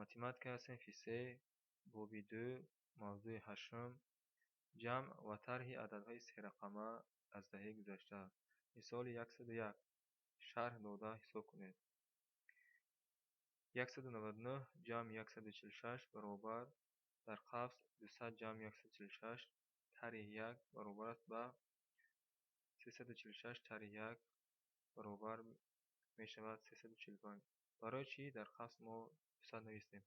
Математика синфи се, боби ду, мавзӯи ҳаштум, ҷамъ ва тарҳи ададҳои серақама аз даҳаи гузашта. Мисоли 101. Шарҳ дода ҳисоб кунед. 199 ҷамъ 146 баробар дар қавс 200 ҷамъ 146 тарҳи 1 баробар аст ба 346 тарҳи 1 баробар мешавад 345. Барои чӣ дар қавс мо 200 навистем?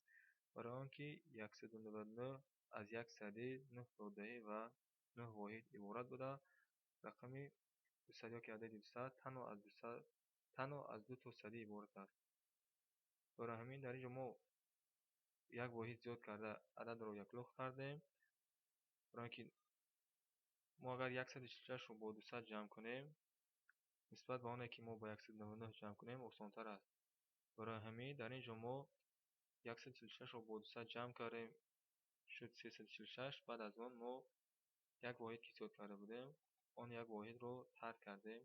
Барои он ки 199 аз як сади 9 додаӣ ва 9 воҳид иборат буда, рақами 200 ёки адади 200 танҳо аз ду то садӣ иборат аст. Барои ҳамин дар ин ҷо мо як воҳид зиёд карда ададро яклухт кардем. Барои он ки мо агар 146-ро бо 200 ҷамъ кунем, нисбат ба оне ки мо ба 199 ҷамъ кунем, осонтар аст. Барои ҳамин дар ин ҷо мо 146-ро бо 200 ҷамъ кардем, шуд 346. Баъд аз он мо як воҳид ки зиёд карда будем, он як воҳидро тарк кардем.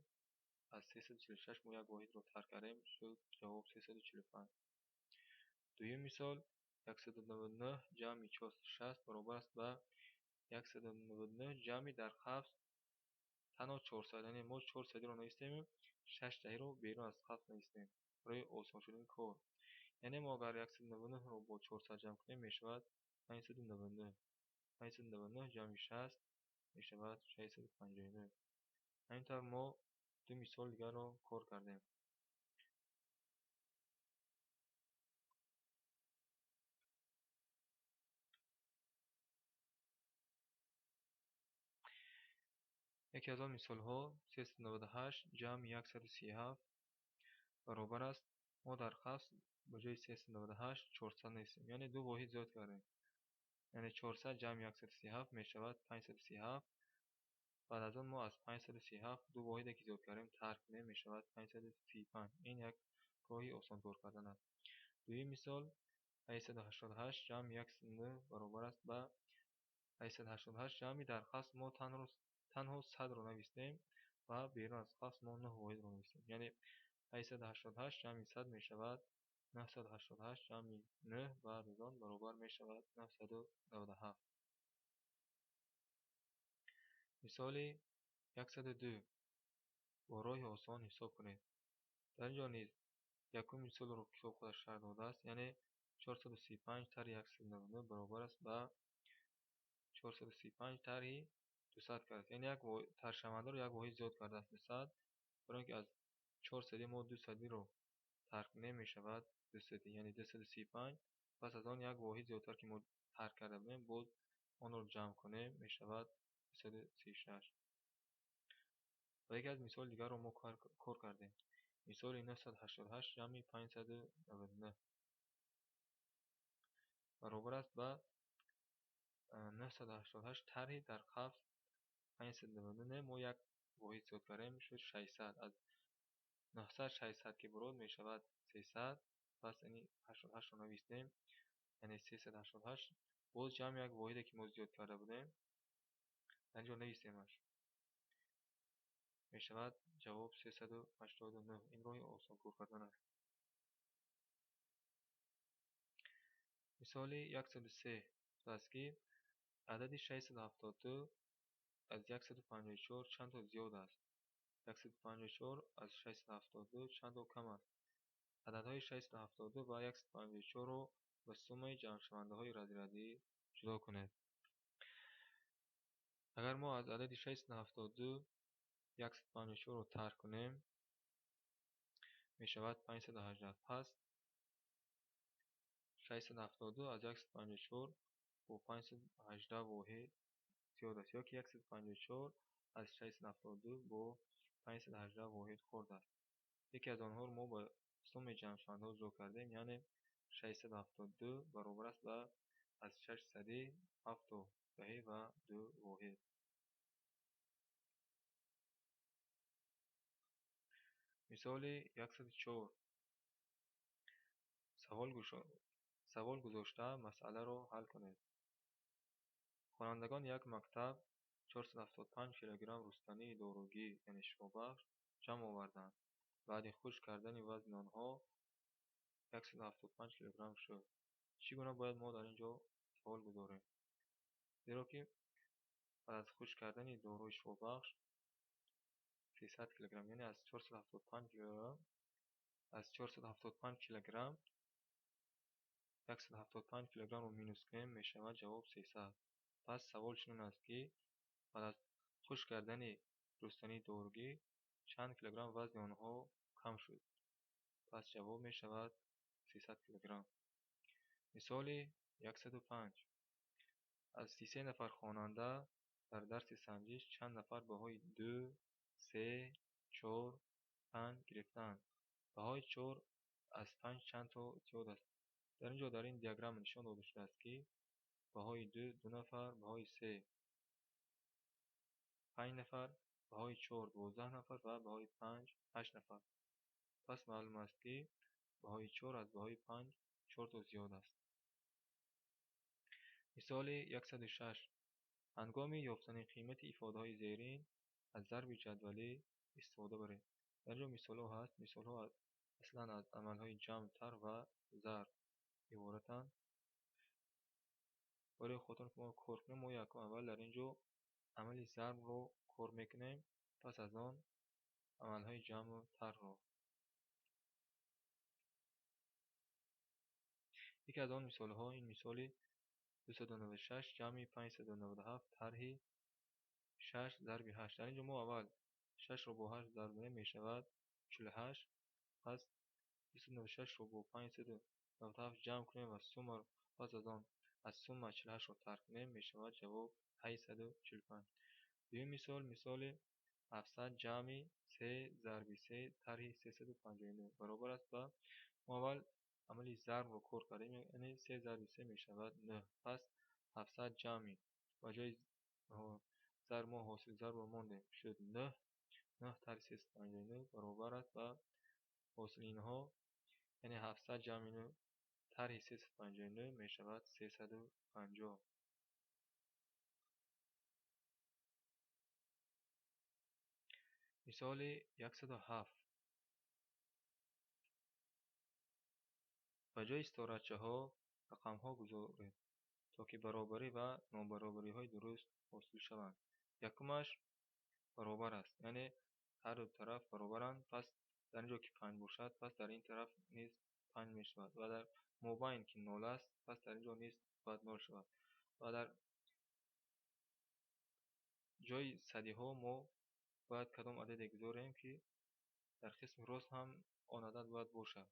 Аз 346 мо як воҳидро тарк кардем, шуд ҷавоб 345. Дуюм мисол, 199 ҷамъи 460 баробар аст ба 199 ҷамъи дар қавс танҳо 400, яъне мо 400-ро навистем, 6 даҳиро берун аз қавс навистем барои осон шудани кор. Яъне мо агар 199-ро бо 400 ҷамъ кунем, мешавад 599. 599 ҷамъи 60 мешавад 659. Ҳамин тавр мо ду мисоли дигарро кор кардем. Яке аз он мисолҳо 398 ҷамъи 137 баробар аст. Мо дар қавс ба ҷои 398 400 навистем, яъне ду воҳид зиёд кардем. Яъне 400 ҷамъи 137 мешавад 537. Баъд аз он мо аз 537 ду воҳиде ки зиёд кардем тарк кунем, мешавад 535. Ин як роҳи осон кор кардан аст. Дуюм мисол, 888 ҷамъи 109 баробар аст ба 888 ҷамъи дар қавс мо танҳо 100-ро навистем ва берун аз қавс мо 9 воҳидро навистем. Яъне 888 ҷамъи 100 мешавад 988 ҷамъи 9, баъд аз он баробар мешавад 997. Мисоли 102. Бо роҳи осон ҳисоб кунед. Дар ин ҷо низ якум мисолро китоб худаш шарҳ додааст, яъне 435 тарҳи 199 баробар аст ба 435 тарҳи 200 кардааст. Яъне як тарҳшавандаро як воҳид зиёд кардааст 200. Барои он ки аз 400 мо 200-ро тарк кунем, мешавад 200, яъне 235. Пас аз он як воҳид зиёдтар ки мо тарк карда будем, боз онро ҷамъ кунем, мешавад 236. Ва яке аз мисоли дигарро мо кор кардем. Мисоли 988 ҷамъи 599 баробар аст ба 988 тарҳи дар қавс 599. Мо як воҳид зиёд кардем, шуд 600. Аз 900 600 ки бурод мешавад 300. Пас ини 88-ро навистем, яъне 388. Боз ҷамъи як воҳиде ки мо зиёд карда будем, дар ин ҷо навистемаш, мешавад ҷавоб 389. Ин роҳи осон кор кардан аст. Мисоли 103 аст ки адади 672 аз 154 чанд то зиёд аст. 154 аз 672 чанд то кам аст. Ададҳои 672 ва 154-ро ба суммаи ҷамъшавандаҳои разрядӣ ҷудо кунед. Агар мо аз адади 672 154-ро тарк кунем, мешавад 518. Пас 672 аз 154 бо 518 воҳид зиёд аст, ёки 154 аз 672 бо 518 воҳид хурд аст. Яке аз онҳоро мо ба суммаи ҷамъшавандаҳо ҷудо кардем, яъне 672 баробар аст ба аз 607 даҳӣ ва 2 воҳид. Мисоли 104. Савол гузошта масъаларо ҳал кунед. Хонандагони як мактаб 475 килограмм рустании доругӣ, яъне шифобахш, ҷамъ оварданд. Баъди хушк кардани вазни онҳо 175 килограмм шуд. Чӣ гуна бояд мо дар ин ҷо савол гузорем? Зеро ки баъд аз хушк кардани доруи шифобахш 300 килограмм, яъне аз 475 килограмм, аз 475 килограмм 175 килограммро минус кунем, мешавад ҷавоб 300. Пас савол чунин аст, ки баъд аз хушк кардани рустании доругӣ чанд килограмм вазни онҳо кам шуд? Пас ҷавоб мешавад 300 килограмм. Мисоли 105. Аз 33 нафар хонанда дар дарси санҷиш чанд нафар баҳои 2, 3, 4, 5 гирифтаанд? Баҳои 4 аз 5 чанд то зиёд аст? Дар ин ҷо дар ин диаграмма нишон дода шудааст, ки баҳои 2 2 нафар, баҳои 3 5 нафар, баҳои 4 12 нафар ва баҳои 5 8 нафар. Пас маълум аст, ки баҳои 4 аз баҳои 5 4 то зиёд аст. Мисоли 106. Ҳангоми ёфтани қимати ифодаҳои зерин аз зарби ҷадвалӣ истифода баред. Дар ин ҷо мисолҳо ҳаст. Мисолҳо аслан аз амалҳои ҷамъ, тарҳ ва зарб иборатанд. Барои хотир ки мо кор кунем, мо якум аввал дар ин ҷо амали зарбро кор мекунем, пас аз он амалҳои ҷамъу тарҳро. Яке аз он мисолҳо ин мисоли 296 ҷамъи 597 тарҳи 6 зарби 8. Дар ин ҷо мо аввал 6-ро бо 8 зарб занем, мешавад 48. Пас 296-ро бо 597 ҷамъ кунем ва сумма пас аз он аз сумма 48-ро тарҳ кунем, мешавад ҷавоб 845. Дуюм мисол, мисоли 700 ҷамъи 3 зарби 3 тарҳи 359 баробар аст ба мо аввал амали зарбро кор кардем, яъне 3 зарби 3 мешавад 9. Пас 700 ҷамъи ба ҷои зарб мо ҳосил зарбро мондем, шуд 9. 9 тарҳи 359 баробар аст ба ҳосили инҳо, яъне 700 ҷамъи 9 тарҳи 359 мешавад 350. Мисоли 107. Ба ҷои ситорачаҳо рақамҳо гузоред, то ки баробарӣ ва нобаробариҳои дуруст ҳосил шаванд. Якумаш баробар аст, яъне ҳар ду тараф баробаранд. Пас дар ин ҷо ки 5 бошад, пас дар ин тараф низ 5 мешавад ва дар мобайн ки 0 аст, пас дар ин ҷо низ бояд 0 шавад. Ва дар ҷои садиҳо мо бояд кадом ададе гузорем, ки дар қисми рост ҳам он адад бояд бошад.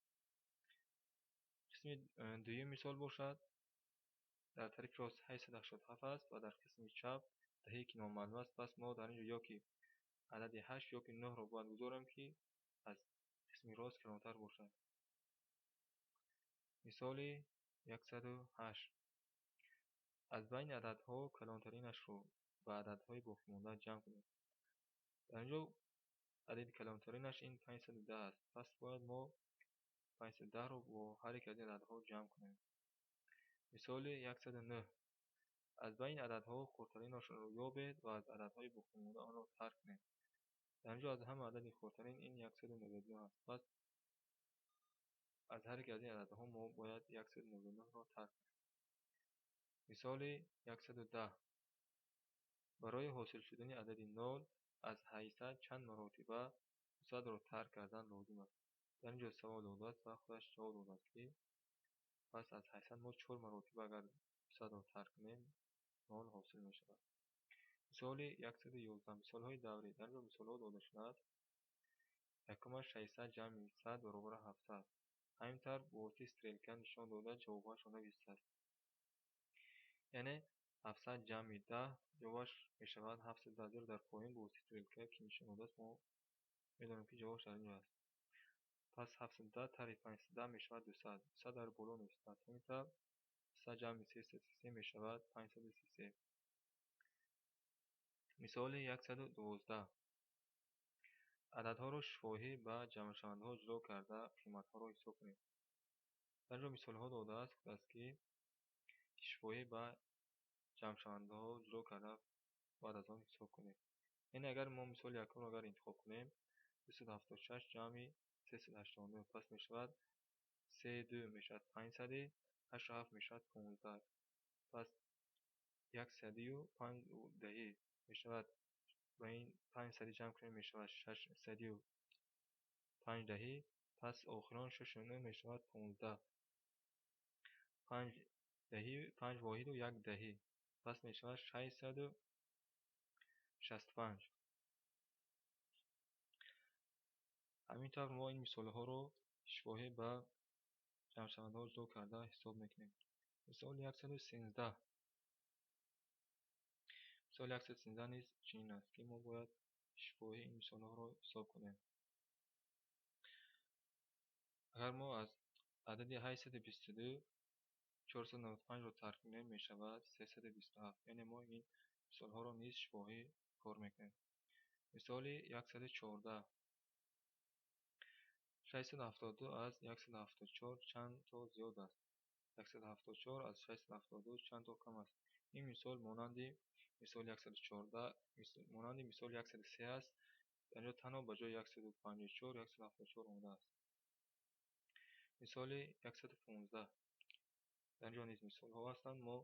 Қисми дуюм мисол бошад, дар тарафи рост 887 аст ва дар қисми чап даҳе ки номаълум аст. Пас мо дар ин ҷо ё ки адади 8 ё ки 9-ро бояд гузорем, ки аз қисми рост калонтар бошад. Мисоли 108. Аз байни ададҳо калонтаринашро ба ададҳои боқимонда ҷамъ кунед. Дар ин ҷо адади калонтаринаш ин 510 аст. Пас бояд мо 510-ро бо ҳар яке аз ин ададҳо ҷамъ кунем. Мисоли 109. Аз байни ададҳо хурдтаринашро ёбед ва аз ададҳои боқимонда онро тарҳ кунед. Дар ин ҷо аз ҳама адади хурдтарин ин 199 аст. Пас аз ҳар яке аз ин ададҳо мо бояд 199-ро тарҳ кунем. Мисоли 110. Барои ҳосил шудани адади 0 аз 800 чанд маротиба 200-ро тарҳ кардан лозим аст? Дар ин ҷо савол додааст ва худаш ҷавоб додааст, ки пас аз 800 мо 4 маротиба агар 200-ро тарҳ кунем, 0 ҳосил мешавад. Мисоли 111. Мисолҳои даврӣ. Дар ин ҷо мисолҳо дода шудааст. Якумаш 600 ҷамъи 100 баробар 700. Ҳамин тавр бо воситаи стрелка нишон дода ҷавобҳояшро навистааст. Яъне 700 ҷамъи 10 ҷавобаш мешавад 710. Зеро дар поён бо воситаи стрелка ки нишон додааст, мо медонем ки ҷавобаш дар ин ҷо аст. Пас 710 тарҳи 510 мешавад 200. 200 дар боло навистааст. Ҳамин тавр 100 ҷамъи 333 мешавад 533. Мисоли 112. Ададҳоро шифоҳӣ ба ҷамъшавандаҳо ҷудо карда қиматҳоро ҳисоб кунед. Дар ин ҷо мисолҳо додааст, гуфтааст ки шифоҳӣ ба ҷамъшавандаҳо ҷудо карда баъд аз он ҳисоб кунед. Яъне агар мо мисоли якумро агар интихоб кунем, 276 ҷамъи 389 пас мешавад 3 2 мешавад 500, 8 ва 7 мешавад 15. Пас 105 даҳӣ мешавад, ба ин 5 садӣ ҷамъ кунем мешавад 605 даҳӣ. Пас охирон 6 ва 9 мешавад 15. 5 даҳӣ, 5 воҳиду 1 даҳӣ. Пас мешавад 665. Ҳамин тавр мо ин мисолҳоро шифоҳӣ ба ҷамъшавандаҳо ҷудо карда ҳисоб мекунем. Мисоли 113. Мисоли 113 низ чунин аст, ки мо бояд шифоҳӣ ин мисолҳоро ҳисоб кунем. Агар мо аз адади 822 495-ро тарк кунем, мешавад 327. Яъне мо ин мисолҳоро низ шифоҳӣ кор мекунем. Мисоли 114. 672 аз 174 чанд то зиёд аст? 174 аз 672 чанд то кам аст? Ин мисол монанди мисоли 114, монанди мисоли 103 аст. Дар инҷо танҳо ба ҷои 154 174 омадааст. Мисоли 115. Дар инҷо низ мисолҳо ҳастанд. Мо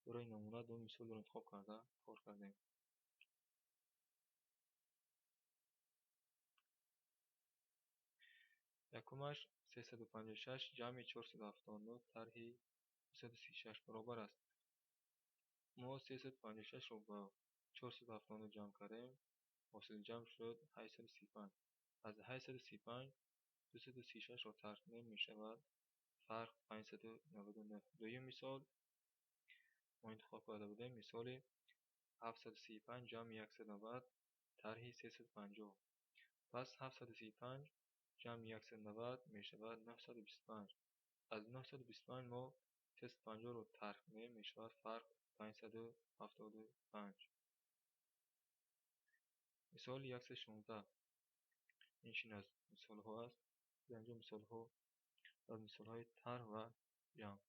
барои намуна ду мисолро интихоб карда кор кардем. Якумаш 356 ҷамъи 479 тарҳи 236 баробар аст. Мо 356-ро бо 479 ҷамъ кардем, ҳосили ҷамъ шуд 835. Аз 835 236-ро тарк кунем, мешавад фарқ 599. Дуюм мисол мо интихоб карда будем, мисоли 735 ҷамъи 190 тарҳи 350. Пас 735 ҷамъи 190 мешавад 925. Аз 925 мо 350-ро тарк кунем, мешавад фарқ 575. Мисоли 116. Ин чунин аз мисолҳо аст. Дар инҷо мисолҳо аз мисолҳои тарҳ ва ҷамъ.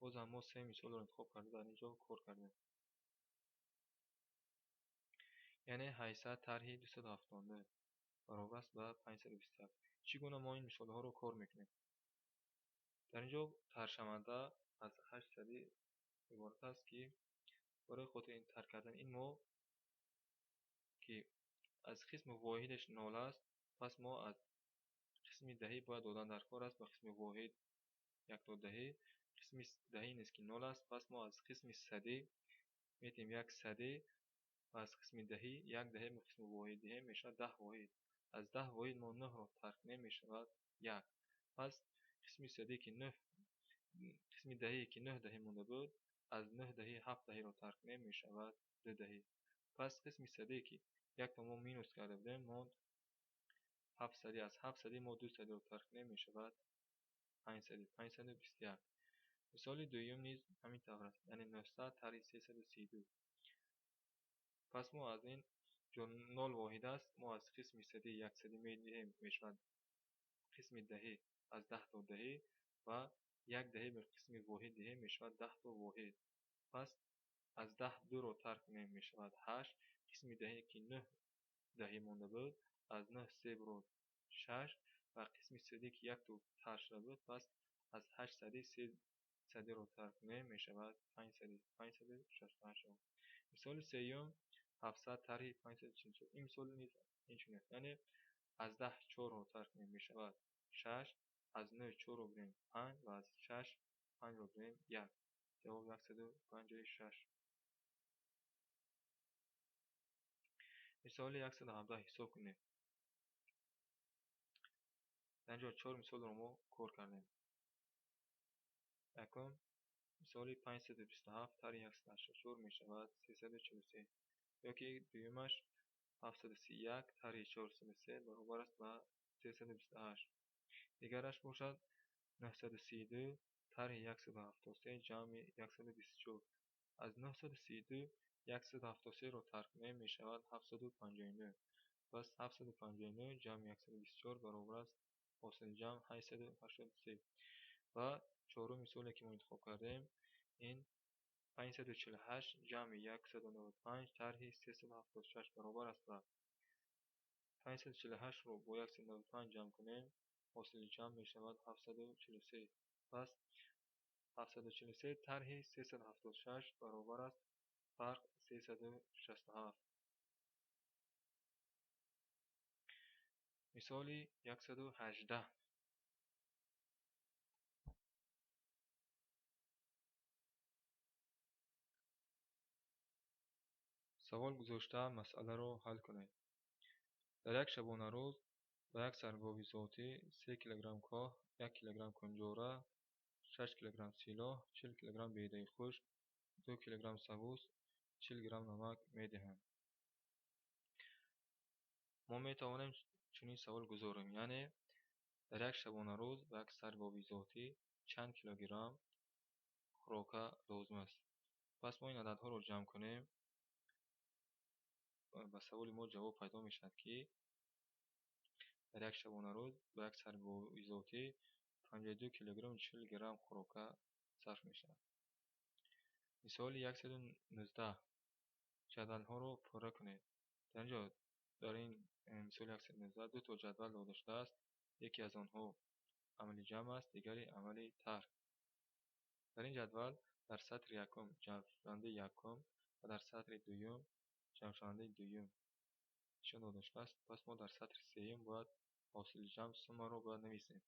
Боз ҳам мо се мисолро интихоб карда дар инҷо кор кардем. Яъне 800 тарҳи 279 баробар аст ба 521. Чӣ гуна мо ин мисолҳоро кор мекунем? Дар инҷо тарҳшаванда аз 8 садӣ иборат аст, ки барои хотири ин тарҳ кардан ин мо ки аз қисми воҳидаш 0 аст, пас мо аз қисми даҳӣ бояд додан дар кор аст ба қисми воҳид 1 то даҳӣ. Қисми даҳӣ низ ки 0 аст, пас мо аз қисми садӣ метавонем 1 садӣ ва аз қисми даҳӣ 1 даҳӣ ба қисми воҳид диҳем, мешавад 10 воҳид. Аз 10 воҳид мо 9-ро тарк кунем, мешавад 1. Пас қисми садӣ ки 9, қисми даҳӣ ки 9 даҳӣ монда буд, аз 9 даҳӣ 7 даҳиро тарк кунем, мешавад 2 даҳӣ. Пас қисми садӣ ки 1 то мо минус карда будем, монд 7 садӣ. Аз 7 садӣ мо 2 садиро тарк кунем, мешавад 5 садӣ, 521. Мисоли дуюм низ ҳамин тавр аст, яъне 900 тарҳи 332. Пас мо аз ин ҷо 0 воҳид аст, мо аз қисми садӣ 1 садӣ медиҳем, мешавад қисми даҳӣ аз 10 то даҳӣ ва 1 даҳӣ ба қисми воҳид диҳем, мешавад 10 то воҳид. Пас аз 10 2-ро тарк кунем, мешавад 8. Қисми даҳӣ ки 9 даҳӣ монда буд, аз 9 се бурд 6 ва қисми садӣ ки 1 то тарк шуда буд, пас аз 8 садӣ 3 садиро тарк кунем, мешавад 5 садӣ, 568. Мисоли сеюм 700 тарҳи 544. Ин мисол низ инчунин аст, яъне аз 10 4-ро тарк кунем, мешавад 6, аз 9 4-ро гирем 5 ва аз 6 5-ро гирем 1. Ҷавоб 156. Мисоли 117 ҳисоб кунем. Дар инҷо 4 мисолро мо кор кардем. Якум мисоли 527 тарҳи 184 мешавад 343. Ёки дуюмаш 731 тарҳи 403 баробар аст ба 328. Дигараш бошад 932 тарҳи 173 ҷамъи 124. Аз 932 173-ро тарк кунем, мешавад 759. Пас 759 ҷамъи 124 баробар аст ҳосили ҷамъ 883. Ва чорум мисоле ки мо интихоб кардем, ин 548 ҷамъи 195 тарҳи 376 баробар аст ба 548-ро бо 195 ҷамъ кунем, ҳосили ҷамъ мешавад 743. Пас 743 тарҳи 376 баробар аст фарқ 367. Мисоли 118. Савол гузошта масъаларо ҳал кунед. Дар як шабонарӯз ба як саргови зотӣ 3 килограмм коҳ, 1 килограмм кунҷора, 6 килограмм силоҳ, 40 килограмм бедаи хушк, 2 килограмм савус, 40 грамм намак медиҳанд. Мо метавонем чунин савол гузорем, яъне дар як шабонарӯз ба як саргови зотӣ чанд килограмм хӯрока лозим аст. Пас мо ин ададҳоро ҷамъ кунем, ба саволи мо ҷавоб пайдо мешавад, ки дар як шабонарӯз ба як саргови зотӣ 52 килограмм 40 грамм хӯрока сарф мешавад. Мисоли 119. Ҷадвалҳоро пурра кунед. Дар инҷо дар ин мисоли 119 ду то ҷадвал дода шудааст. Яке аз онҳо амали ҷамъ аст, дигари амали тарҳ. Дар ин ҷадвал дар сатри якум ҷамъшавандаи якум ва дар сатри дуюм ҷамъшавандаи дуюм нишон дода шудааст. Пас мо дар сатри сеюм бояд ҳосили ҷамъ суммаро бояд нависем.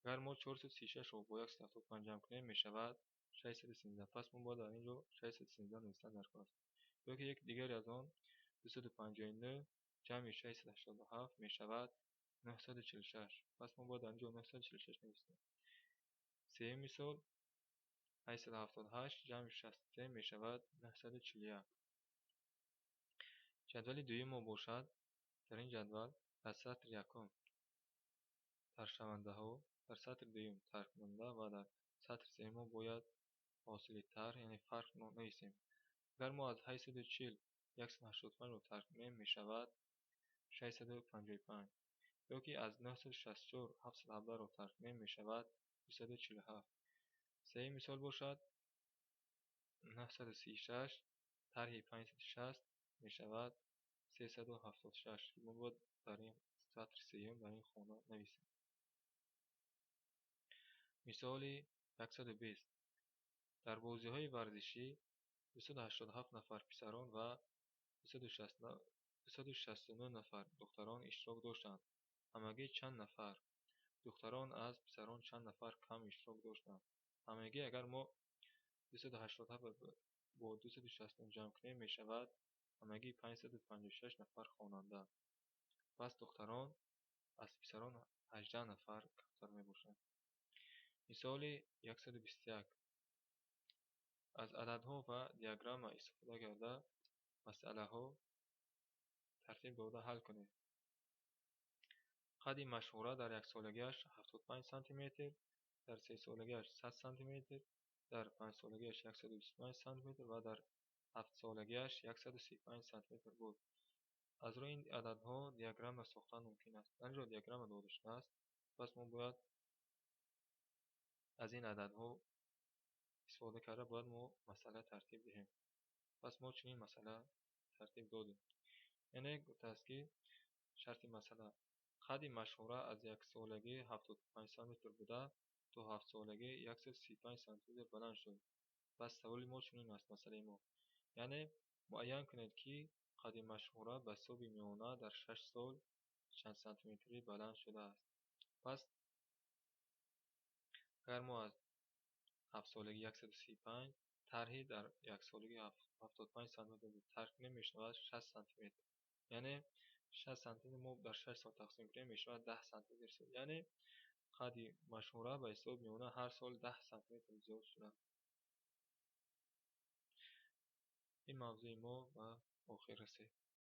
Агар мо 436-ро бо 175 ҷамъ кунем, мешавад 613. Пас мо бояд дар ин ҷо 613 навиштан даркор аст. Ё ки як дигари аз он 259 ҷамъи 687 мешавад 946. Пас мо бояд дар ин ҷо 946 нависем. Сеюм мисол 878 ҷамъи 63 мешавад 941. Ҷадвали дуюм мо бошад, дар ин ҷадвал дар сатри якум тарҳшавандаҳо, дар сатри дуюм тарҳкунанда ва дар сатри сеюм мо бояд ҳосили тарҳ, яъне фарқро нависем. Агар мо аз 840 185-ро тарҳ кунем, мешавад 655. Ё ки аз 964 717-ро тарҳ кунем, мешавад 247. Сеюм мисол бошад, 936 тарҳи 560 мешавад 376. Мо бояд дар ин сатри сеюм дар ин хона нависем. Мисоли 120. Дар бозиҳои варзишӣ 287 нафар писарон ва 269 нафар духтарон иштирок доштанд. Ҳамагӣ чанд нафар духтарон аз писарон чанд нафар кам иштирок доштанд? Ҳамагӣ агар мо 287 бо 269 ҷамъ кунем, мешавад ҳамагӣ 556 нафар хонанда. Пас духтарон аз писарон 18 нафар камтар мебошанд. Мисоли 121. Аз ададҳо ва диаграмма истифода карда масъалаҳо тартиб дода ҳал кунед. Қадди машҳура дар яксолагиаш 75 сантиметр, дар сесолагиаш 100 сантиметр, дар панҷсолагиаш 125 сантиметр ва дар ҳафтсолагиаш 135 сантиметр буд. Аз рӯи ин ададҳо диаграмма сохтан мумкин аст. Дар инҷо диаграмма дода шудааст. Пас мо бояд аз ин ададҳо истифода карда бояд мо масъала тартиб диҳем. Пас мо чунин масъала тартиб додем. Яъне гуфтааст, ки шарти масъала қадди машҳура аз яксолагӣ 75 сантиметр буда то ҳафтсолагӣ 135 сантиметр баланд шуд. Пас саволи мо чунин аст, масъалаи мо. Яъне муайян кунед, ки қадди машҳура ба ҳисоби миёна дар 6 сол чанд сантиметрӣ баланд шудааст. Пас агар мо аз ҳафтсолагӣ 135 тарҳи дар яксолагӣ 75 сантиметр тарҳ кунем, мешавад 60 сантиметр. Яъне 60 сантиметр мо дар 6 сол тақсим кунем, мешавад 10 сантиметр. Яъне қадди машҳура ба ҳисоби миёна ҳар сол 10 сантиметр зиёд шудааст. Ин мавзӯи мо ба охир расид.